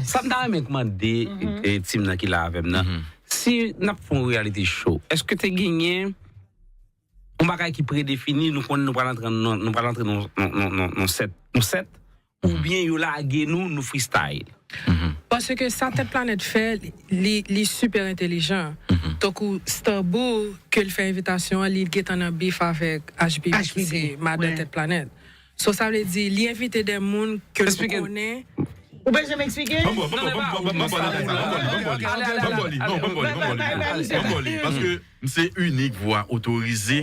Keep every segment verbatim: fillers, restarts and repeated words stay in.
Sa m ta renmen mande e, team nan ki la avè m nan. Si n ap fè yon reality show, èske te genyen yon bagay ki predefini, nou konnen nou pral antre nan, nou pral antre nan, nan, nan, nan, nan set, nan set, oubyen yo lage nou, nou freestyle? Paske sa Tèt Planèt fè, li, li super entelijan. Tankou Starbou, ke l fè envitasyon an, li gentan nan bif avèk H B B, ki se madan Tèt Planèt. So, sa vle di, li envite de moun ke nou konnen. Ou bezwen m eksplike? Ban m ba li, ban m ba li, ban m ba li, non, ban m ba li, ban m ba li, non, ban m ba li, ban m ba li, ban m ba li, paske m se inik vwa otorize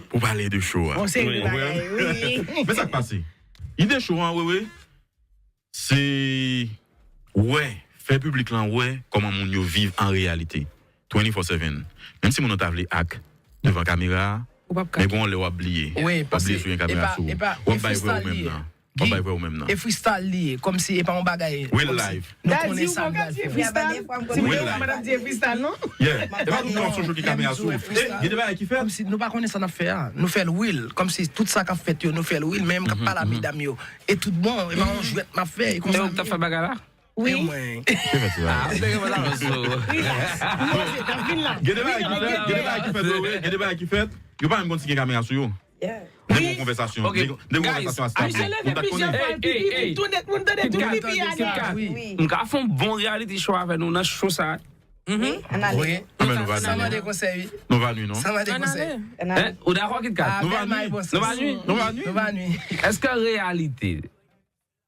pou pale de show a. Bon, se yon bagay, wi. Men sa k pase. Ide show an, Wewe, se wè, fè piblik lan wè kòman moun yo viv an reyalite. Twenty-four seven. Menm si moun nan ta vle ak devan kamera a, men gon lè w ap bliye. W ap bliye sou yon kamera sou ou. W ap bay vre ou menm nan. W ap bay vre ou menm nan. E freestyle li ye, kòmsi e pa yon bagay. Real life. Nou konnen sa nou pral fè. Freestyle. Si mwen menm mwen ap di e freestyle non. Yeah. E pa tout moun ap sou ki kamera sou ou. E gen de bagay ki fèt. Kòmsi nou pa konnen sa n ap fè a. Nou fè l real. Kòmsi tout sa k ap fèt yo, nou fè l real. Men m k ap pale a medam yo. E tout bon, e pa yon jwèt m ap fè. E konsa. E ou k t ap fè bagay la? Wi. Mwen. Ki fè ti bagay? Gen de bagay ki fèt, gen de bagay ki fèt, Wewe, gen de bagay ki fèt. Yo pa menm konn si gen kamera sou yo. Nèg yon konvèsasyon, nèg yon konvèsasyon a Starbou. Misye leve plizyè fwa, l pipi, moun tou nèt, moun tande tout pipi a dèyè. M ka fè yon bon reality show avè nou nan show sa. Wi, ann ale. Sa mande konsèy, wi. Nou va nwi, non? Sa mande konsèy. Ou dakò, Kit Kat? Nou va nwi. Nou va nwi. Nou va nwi. Nou va nwi. Èske an reyalite,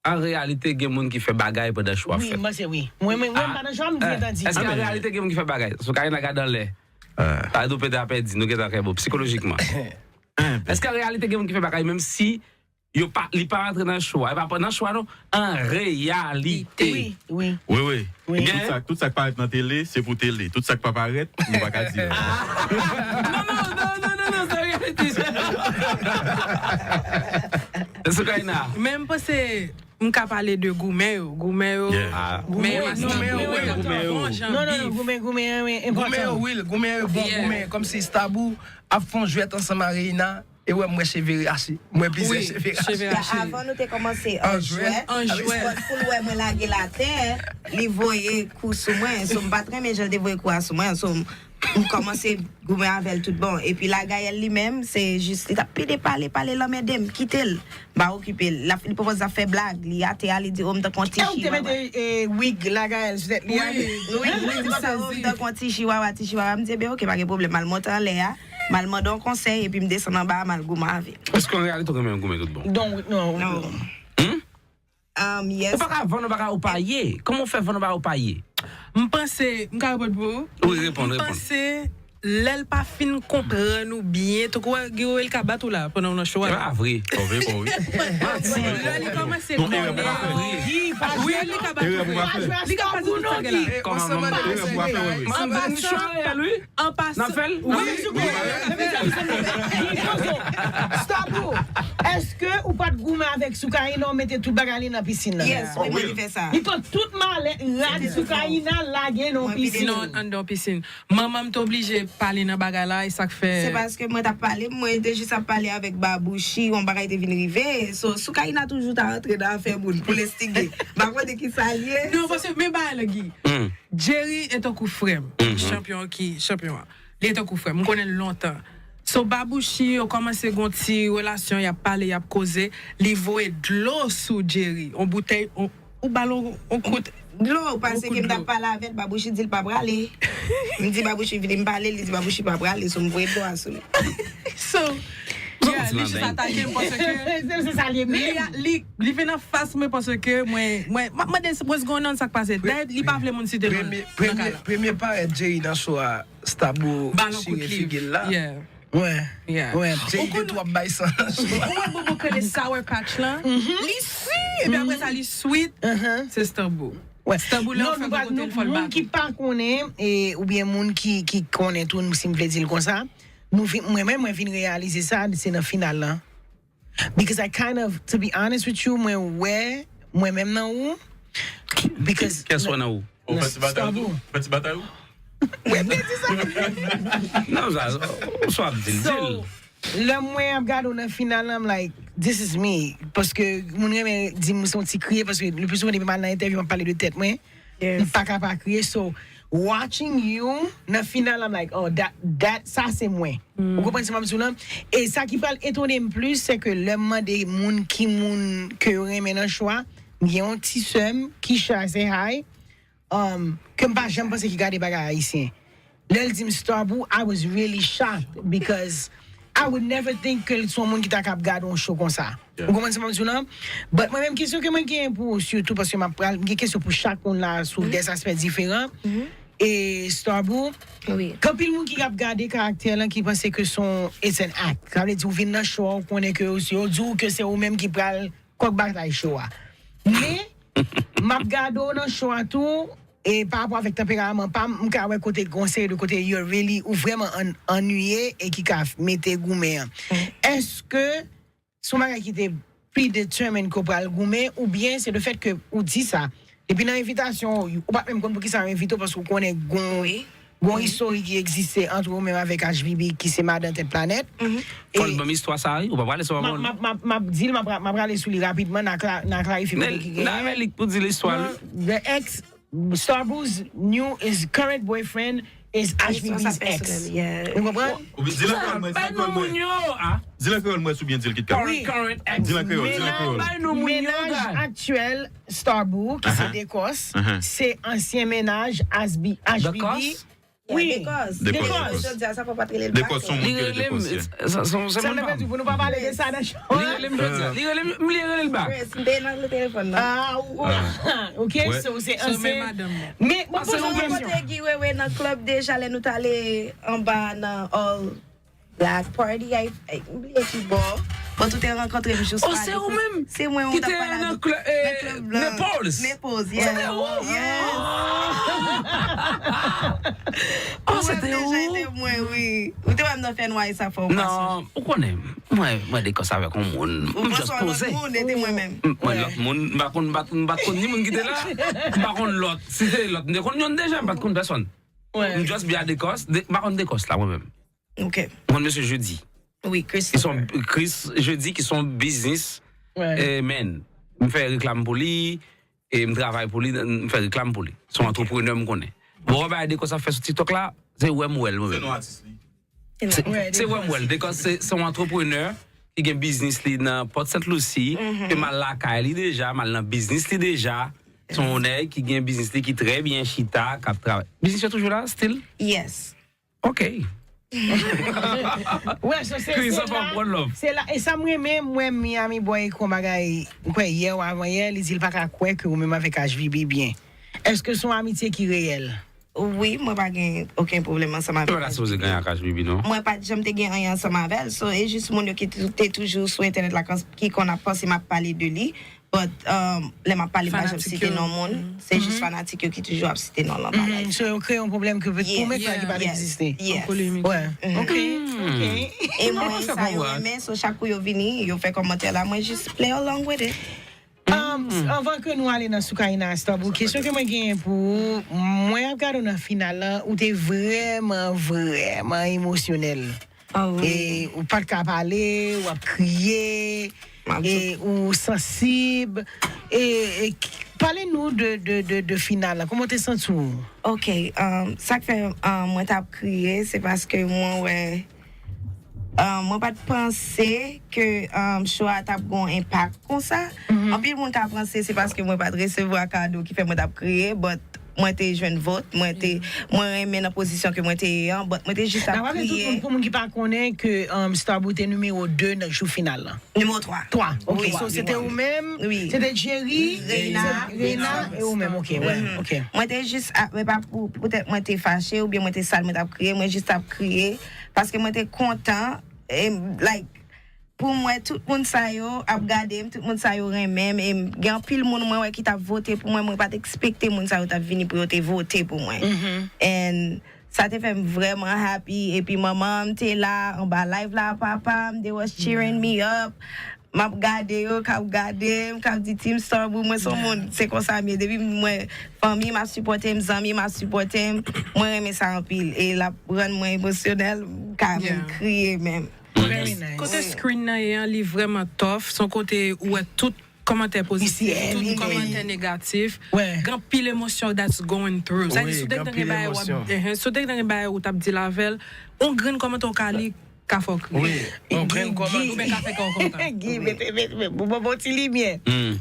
an reyalite, gen moun ki fè bagay pandan show ap fèt? Wi, m panse wi. Mwen, mwen, mwen, m pa nan show, m di entann di. Èske an reyalite, gen moun ki fè bagay? Soukaina gade anlè. Sa vle di w pèdi, nou gentan trè bon, sikolojikman. Èske an reyalite, gen moun ki fè bagay, menm si yo pa, li pa rantre nan show a, e pa pandan show a, non, an reyalite? Wi, wi. Wi, wi. Tout sa, tout sa k parèt nan tele, se pou tele. Tout sa k pa parèt, nou pa ka di. Non, non, non, non, non, non, se reyalite. Soukaina. Men m panse, m ka pale de goumen yo. Goumen yo. Goumen yo. Non, non, non, goumen, goumen, goumen, enpòtan. Goumen yo, wi, goumen yo, bon, goumen. Kòmsi Starbou ap fè yon jwèt ansanm a Reina. E wè m wè cheve rache. M wè plizyè cheve rache. Avan nou te kòmanse an jwèt, Spot pou l wè mwen lage l atè, li voye kou sou mwen. So m pa t renmen jan l te voye kou a sou mwen. So m kòmanse goumen avè l tout bon. Epi Lagayèl li menm, se jis li t ap pede pale, pale l anmède m, kite l. M pa okipe l. Li pwopòze ap fè blag, li atè a, li di o m tankou yon ti chiwawa. E ou te mete wig Lagayèl sou tèt li a? Wi, li di konsa o m tankou yon ti chiwawa, ti chiwawa. M di ebyen oke, pa gen pwoblèm, m al monte anlè a. M al mande yon konsèy epi m desann anba a, m al goumen avè l. Èske an reyalite w renmen goumen tout bon? Don't, no. No. Um, yes. Ou pa ka vann, ou pa ka, ou pa ye. Kòman w fè vann, ou pa, ou pa ye? M panse, m ka reponn pou ou? Wi, reponn, reponn. M panse, lè l pa fin konprann ou byen, tankou wè, gen wè l ka bat ou la, pandan w nan show a. E pa vre. Pa vre, pa vre. Manti. Lè li kòmanse konnen. Wi, li ka bat ou vre. Li ka pase tout sa gen la. Kòman manman? An pasan, An pasan, wi. Stop ou. Èske ou pa t goumen avèk Soukaina, ou mete tout bagay li nan pisin nan? Yes, wi, mwen te fè sa. Li pran tout malèt, rad Soukaina, lage nan yon pisin. Non, anndan yon pisin. Manman m te oblije pale nan bagay la, e sa k fè. Se paske mwen t ap pale, mwen te jis ap pale avèk Babouchi, yon bagay te vin rive. So, Soukaina toujou ta rantre nan afè moun pou l enstige. M pa konn ki sa l ye. Non, paske men bagay la, Guy. Jerry e tankou frè m, chanpyon ki chanpyon an. Li e tankou frè m, m konnen l lontan. So Babouchi yo kòmanse gon ti relasyon, y ap pale, y ap koze, li voye dlo sou Jerry, on boutèy, on, ou ba l on, on kout. Dlo, paske m t ap pale avè l, Babouchi di l pa prale. M di Babouchi vini m pale, li di Babouchi pa prale, so m voye dlo a sou li. So, yeah, li jis atake m paske li, li, li vin anfas mwen paske mwen, mwen, m ap mande Wes Gonan sa k pase. Dayè, li pa vle moun site non l nan kay la. Premye parèt Jerry nan show a, Starbou chire figi l la. Mwen, mwen, Jerry te twò ap bay san nan show a. Ou wè Bobo kole Sour Patch lan? Li si, epi apre sa, li sweet. Se Starbou. Starbou, lè w fè gwo kote l, fò l bat ou. Moun ki pa konnen, oubyen moun ki, ki konnen tou, si m vle di l konsa, Nou vin, mwen menm, mwen vin reyalize sa, se nan final lan. Because I kind of, to be honest with you, mwen wè mwen menm nan ou. Because. Kiyès wè nan ou? Ou fè ti batay ou? Fè ti batay ou? Mwen te di sa. Non, sa, ou swa ap di l, di l. Lè mwen ap gade w nan final la, I'm like, this is me. Paske moun renmen di m se yon ti kriye, paske le plus souvent depi m al nan entèvyou, m ap pale de tèt mwen. M pa ka pa kriye. So, watching you nan final, I'm like, oh, that, that, sa se mwen. Ou konprann sa m ap di w lan? E sa ki pral etone m plis, se ke lè m mande moun ki moun ke yo renmen nan show a, m gen yon ti sè m, Keisha, say hi, um, ke m pa janm panse ki gade bagay ayisyen. Lè l di m Starbou, I was really shocked because I would never think ke l se yon moun ki ta kab gade yon show konsa. Ou konprann sa m ap di w lan? But mwen menm, kesyon ke mwen gen pou ou, sitou paske m ap pral, m gen kesyon pou chak moun la sou des aspè diferan. E Starbou, gen anpil moun ki ap gade karaktè lan ki panse ke se yon, it's an act. Sa vle di ou vin nan show a, ou konnen ke yo, yo di w ke se ou menm ki pral kòk batay show a. Men, m ap gade w nan show a tou, e pa rapò avèk tanperaman pa m, m ka wè kote gon seri de kote you're really, ou vrèman an, annuye e ki ka mete goumen an. Èske se yon bagay ki te predetermine ke w pral goumen, oubyen se le fèt ke ou di sa? Epi nan envitasyon, ou pa t menm konn poukisa yo envite w, paske w konnen gon, gon istorik ki egziste ant ou menm avèk H B B, ki se madan Tèt Planèt. E fò l ban m istwa sa a, wi. Ou pa prale sou m ap, m ap, m ap, m ap di l, m ap, m ap prale sou li rapidman, n a kla-, n a klarifye kote ki genyen. Nan avè li pou di l istwa l. The ex, Starbou's new, his current boyfriend is H B B's ex. Ou konprann? Ou di l ankò, mwen, di l ankò, mwen. Di l an kreyòl, mwen, oubyen di l KitKat. Wi. Di l an kreyòl, di l an kreyòl. Mennaj aktyèl Starbou, ki se Dekòs, se ansyen mennaj H B, H B B. Wi, Dekòs. Dekòs, Dekòs. Jodi a, sa fò pa t rele l Dekòs, se yon moun ki rele Dekòs, yeah. Sa, sa, sa, sa vle di pou nou pa pale de sa nan show. Li rele m jodi a. Li rele m, li rele l bak. Chris, m te nan telefòn nan. Ah, ou, ah, ok, so se ansyen. Men, bon, poze yon kesyon. Kote Guy Wewe nan club deja, lè nou t ale anba nan hall. Black Party, ay, ay, m bliye ki bò. Bon, ou te rankontre m jous. Oh, se ou menm? Se mwen, ou t ap pale avèk nan klè-, nan eh, club lan. Naples. Naples, yes. Se ou? Yes. Oh, se te ou? Ou wè m deja, e te mwen, wi. Ou te wè m nan fènwa sa fò w pa sonje. Non, ou konnen, mwen, mwen Dekòs avèk yon moun. M just poze. Ou pran sou yon lòt moun, e te mwen menm. M, mwen lòt moun, m pa konn, m pa, m pa konn ni moun ki te la, m pa konn lòt. Si se lòt, m te konn youn deja, m pa t konn pèsonn. M just byen a Dekòs, de, m pa konn Dekòs la, mwen menm. Ok. Mwen, mesye Jedi. Wi, Chris. Ki son, Chris Jedi, ki son biznis, eh, man. M fè reklam pou li, e m travay pou li, m fè reklam pou li. Se yon antreprenè m konnen. Bon, wè bagay Dekòs ap fè sou TikTok la, se wè m wè l, mwen menm. Se non atis li. Se, se wè m wè l. Dekòs se, se yon antreprenè ki gen biznis li nan Port Saint Lucie, ke m al lakay li deja, m al nan biznis li deja. Se yon nèg ki gen biznis li ki trè byen chita, k ap travay. Biznis yo toujou la, still? Yes. Ok. Wè, so se, se la, se la, e sa m renmen, m wè Miami Boy ekri yon bagay, m kwè yè ou avan yè, li di l pa ka kwè ke ou menm avèk H B B byen. Èske se yon amitye ki reyèl? Wi, mwen pa gen okenn pwoblèm ansanm avèk H B B. Ou pa ta sipoze gen anyen ak H B B, non? Mwen pa t janm te gen anyen ansanm avè l, so, e jis moun yo ki tou-, te toujou sou entènèt la, kan-, ki konn ap panse m ap pale de li. But, um, lè m ap pale, m pa janm site non moun. Se jis fanatik yo ki toujou ap site non l nan bagay. So, yo kreye yon pwoblèm ke pou mwen ki pa t egziste. Yes. Wè. Ok. Ok. E mwen, sa yo renmen, so chak kou yo vini, yo fè kòmantè la, mwen jis play along with it. Um, anvan ke nou ale nan Soukaina Starbou, kesyon ke mwen genyen pou ou, mwen ap gade w nan final la, ou te vrèman, vrèman emosyonèl. Ah wi. E ou pa t ka pale, w ap kriye, e ou sansib. E, e k-, pale nou de, de, de, de final la. Kòman w te santi w? Ok, um, sa k fè, um, mwen t ap kriye, se paske mwen wè, um, mwen pa t panse ke, um, show a t ap gen yon enpak konsa. Anpil moun ka panse se paske mwen pa t resevwa kado ki fè mwen t ap kriye, but mwen te jwenn vòt, mwen te, mwen renmen nan pozisyon ke mwen te ye an, but mwen te jis ap kriye. N ap raple tout moun, pou moun ki pa konnen, ke, um, Starbou te nimewo de nan jou final la. Nimewo twa. Twa, ok. Wi. So, se te ou menm, se te Jerry, Reina, e ou menm, ok, wè, ok. Mwen te jis ap, men pa pou, poutèt mwen te fache oubyen mwen te sal, mwen t ap kriye, mwen jis t ap kriye, paske mwen te kontan, e, like, pou mwen, tout moun sa yo ap gade m, tout moun sa yo renmen m, e m, gen anpil moun mwen wè ki t ap vote pou mwen, mwen pa t ekspekte moun sa yo t ap vini pou yo te vote pou mwen. And sa te fè m vrèman happy, epi manman m te la, anba live la, papa m, they was cheering me up. M ap gade yo, k ap gade m, k ap di Team Starbou, mwen se yon moun, se konsa m ye. Depi m wè fanmi m ap sipòte m, zanmi m ap sipòte m, mwen renmen sa anpil. E l ap rann mwen emosyonèl, m ka menm kriye menm. Kote, kote screen nan ye an, li vrèman tough. Se yon kote ou wè tout kòmantè pozitif, tout kòmantè negatif. Gen anpil emosyon that's going through. Sa di, si w te gen bagay w ap, si w te gen bagay ou t ap deal avè l, yon grenn kòmantè ou ka li ka fè w kriye. Wi, yon grenn kòmantè. Ou byen ka fè kè w kontan. Guy, mete, mete, mete, bon, bon, bon ti limyè.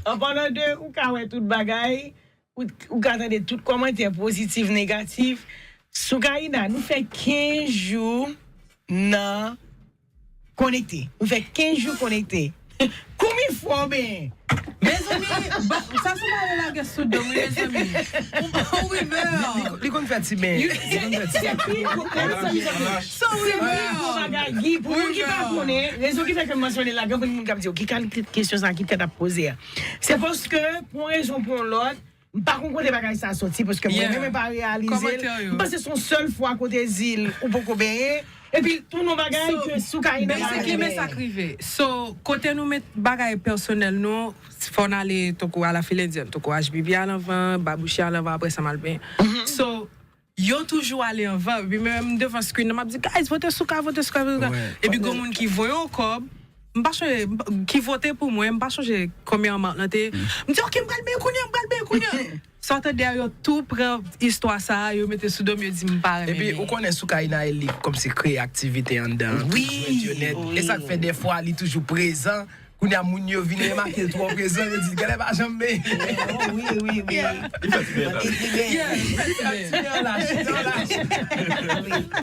An palan de, ou ka wè tout bagay, ou, ou ka tande tout kòmantè pozitif, negatif. Soukaina, nou fè kenz jou nan konekte. Nou fè kenz jou konekte. Konbyen fwa w benyen? Mezanmi, sa se yon bagay lagè sou do m, wi, mezanmi. Yon rimè. Li konn fè ti ben. Se pi gwo, se pi gwo bagay, Guy, pou moun ki pa konnen, rezon ki fè ke m mansyone l la, gen anpil moun k ap di, ki kalite kesyon sa Kit Kat ap poze a? Se paske, pou yon rezon, pou yon lòt, m pa konn kote bagay sa soti, paske mwen menm mwen pa reyalize l. M panse se yon sèl fwa kote Zil ou poko benyen. Epi tou yon bagay ke Soukaina pa renmen. Men sa k rive. So, kote nou met bagay pèsonèl nou, fò n ale tankou a la file endyèn, tankou H B B al anvan, Babouchi al anvan, apre sa m al benyen. So, yo toujou ale anvan. Epi menm devan screen nan, m ap di, guys, vote Souka, vote Souka, vote Souka. Epi gon moun ki voye yon kòb, m pa chonje, m pa- ki vote pou mwen, m pa chonje konbyen amount lan te ye. M di, ok, m pral benyen kounye a, m pral benyen kounye a. Sa w tande a, yo tou pran istwa sa a, yo mete sou do m, yo di m pa renmen. Epi, ou konnen Soukaina e li kòmsi kreye aktivite anndan, tou jwenn yo nèt. E sa k fè dèfwa li toujou prezan. Kounye a, moun yo vin remake l twò prezan, yo di, gade pa janm benyen. Wi, wi, wi. Li fè ti ben la. Li, li benyen. Li fè ti ben la, ti ben la.